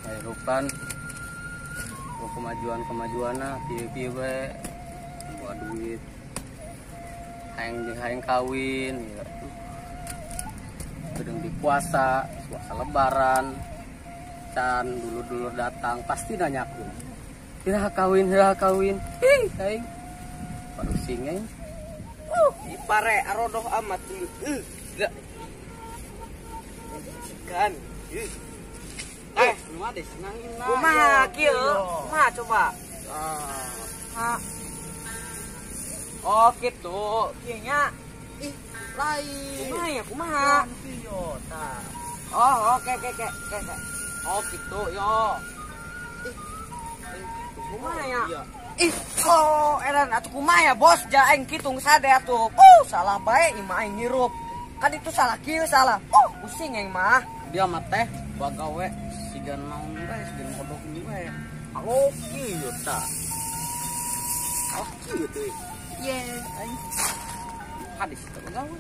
Kehidupan kemajuan-kemajuanna pieu-pieu we buat duit hayang kawin ya. Gedeng di puasa, puasa lebaran can dulur-dulur datang pasti nanyaku iraha kawin ih aing parusing aing ipare arodoh amat kan lu ada senangin lah. Kumaha kieu? Kumaha coba? Ah. Oh gitu. Kieu nya. Ih, lain. Kumaha ya, kumaha? Oh, oke. Oh gitu yo. Ih. Kumaha ya? Ih, oh edan atuh kumaha ya bos? Ja aing kitu sade atuh. Salah bae imah aing ngirup. Kan itu salah kieu salah. Pusing aing mah. Dia mah teh bagawe sigan naon bae, sigan kodok ini bae. Alo kieu tah. Alah kieu teh. Ye, aing. Hadis teh gawe.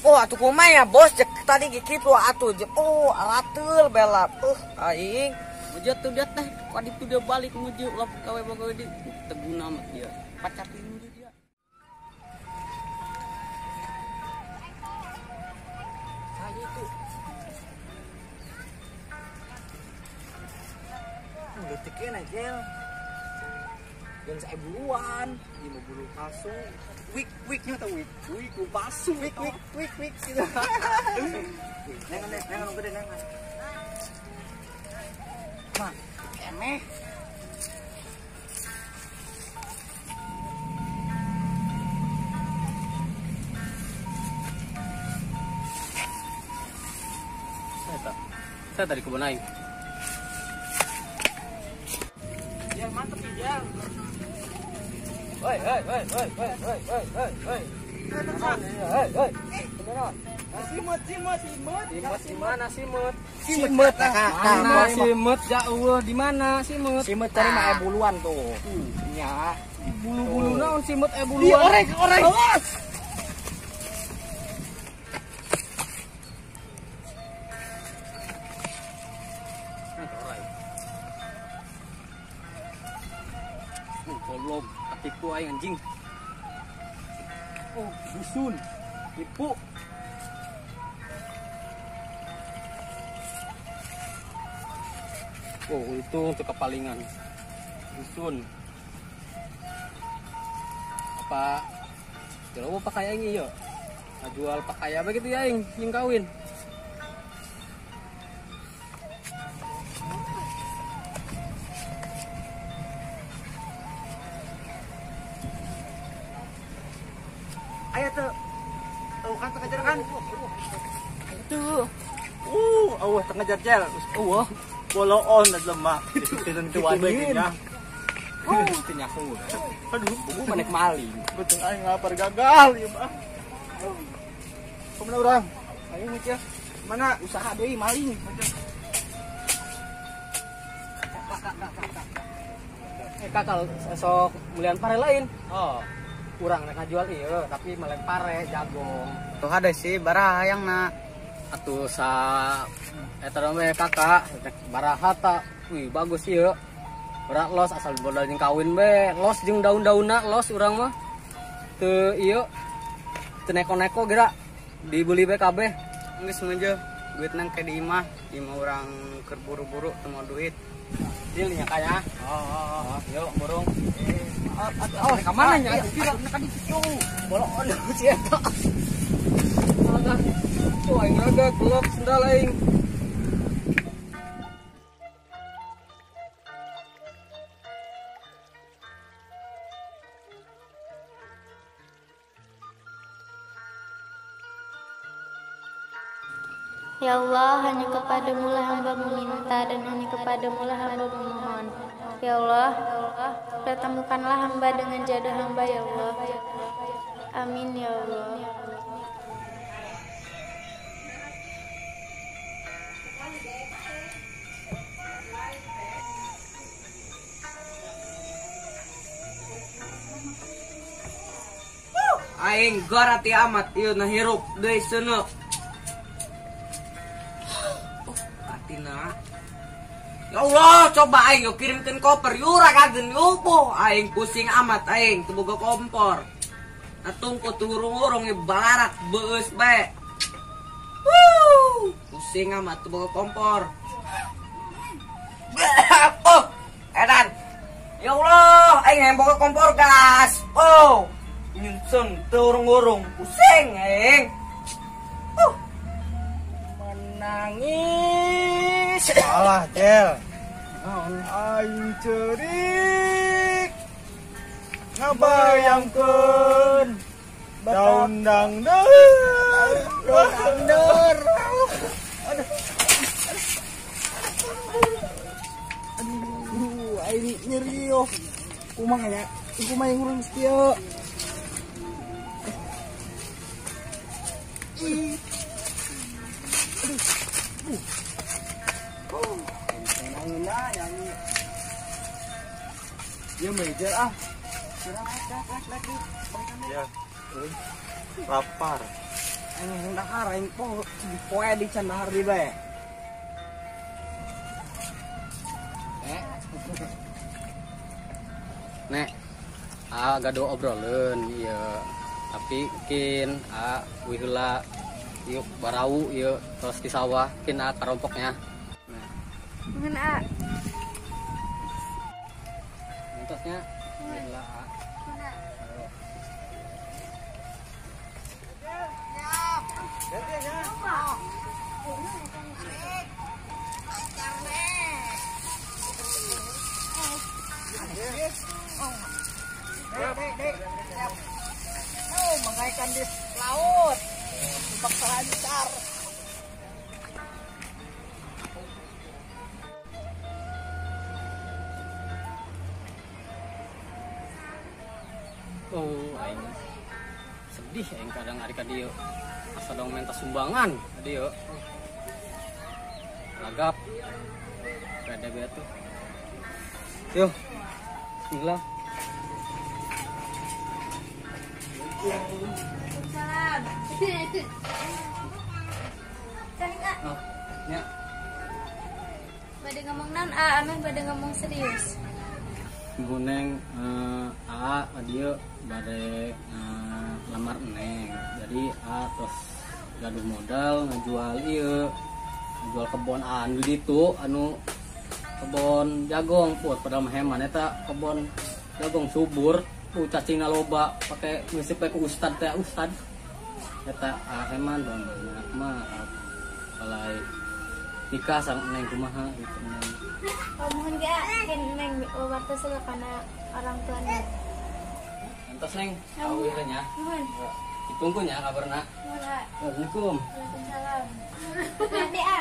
Oh, atuh kumaha ya bos? Jek tadi kitu atuh. Oh, arateul bela. Aing. Muja tuh dia teh, kadi tuh dia balik muju ulah gawe bagawe di teguna mah dia. Pacar muju dia. Saya itu detiknya aja yang saya buluan, lima bulu palsu, wik wiknya atau wik wik bulu palsu, wik wik wik wik gitu. Nengan gede nengan. Mah, emeh. Saya tadi kebun aing. Ya mantep ya. Hoi hoi hoi hoi hoi hoi hoi hoi. Hoi hoi. Beneran. Simut simut simut. Simut mana simut? Simut mana simut jauh di mana simut? Simut cari mah buluan tuh. Ya. Bulu-bulu naon simut buluan. Di orek orek. Awas. Goblok, tipu aing anjing. Oh, dusun. Tipu. Oh, itu untuk kepalingan. Dusun. Apa? Jual apa pakai aing ieu? Jual pakai apa gitu ya aing, yang kawin. Ayo tuh, tuh kan tengah kan? Ayo tuh, awah tengah jel, boloon dan lemak, itu baginya. Itu. Aduh, buku manek maling. Betul, ayo ngapar gagal, ya bang. Kemana orang? Ayo ngecek, mana usaha deh maling. Kakak esok belian pare lain. Oh. Kurang rek ngajual ieu tapi melempare jagung. Tuh ada sih baraha hayang na. Atuh sa eta we kakak rek baraha ta. Wih bagus ieu. Berat los asal modal jeung kawin we. Los jeung daun-daunna los urang mah. Teu ieu teu neko-neko geura dibeli we kabeh. Geus meunjeuh duit nang ke di imah, imah urang keur buru-buru teu mau duit. Deal nya kaya. Oh, yuk burung. Oh, ke mana nya? Kan di situ. Boloon si eta. Alah. Tuh aing raga gelap sendal aing. Ya Allah, hanya kepadamu lah hamba meminta dan hanya kepadamu lah hamba memohon. Ya Allah, pertemukanlah hamba dengan jodoh hamba ya Allah. Amin ya Allah. Aing garati amat ieu na hirup deui seuneu. Katina. Ya Allah, coba aing yo kirimkeun koper yura kageun yupuh. Aing pusing amat aing teu boga kompor. Atungku turung-urung balarak beus bae. Wuh, pusing amat teu boga kompor. Oh, edan. Ya Allah, aing hayang boga kompor gas. Oh, nyunsun turung-urung pusing aing. Menangis. Alah, Jel. Aing cerik ngabayangkeun daun dangdeur. Dangdeur. Aduh, aing nyeri yo. Kumaha nya? Kumaha yang ngurus kieu? Ih. Aduh. Nyanyi. Ya meja ah. Ya. Lapar. Aing dahar aing poe poe di can dahar di bae. Nek. Ah gaduh obrolan ieu. Tapi kin ah wih heula ieu barau ieu terus di sawah kin ah karompoknya. Nuhun A. Entosnya heula A. Oh, mengaikan di laut. Numpak selancar. Oh, aing sedih aing kadang ari ka dieu. Asa dong menta sumbangan ka dieu. Lagap. Rada bae tuh. Yo. Bismillah. Waalaikumsalam. Saling A. Oh, ya. Bade ngomong naon A, ameh bade ngomong serius. Neng A dieu bade lamar neng. Jadi A terus gaduh modal ngajual ieu, ngajual kebon A anu ditu anu kebon jagong put padahal mah heman eta kebon jagong subur, cacingna loba pake ngeuseup we ku ustad teh ustad. Eta A heman dong banyak mah balai nikah sareng neng kumaha gitu neng. Oh, mohon ge A, neng wartos heula kana orang tuana. Entos neng, awih nya. Nuhun. Ditunggu nya kabarna. Nuhun A. Assalamualaikum. Waalaikumsalam. Nanti A.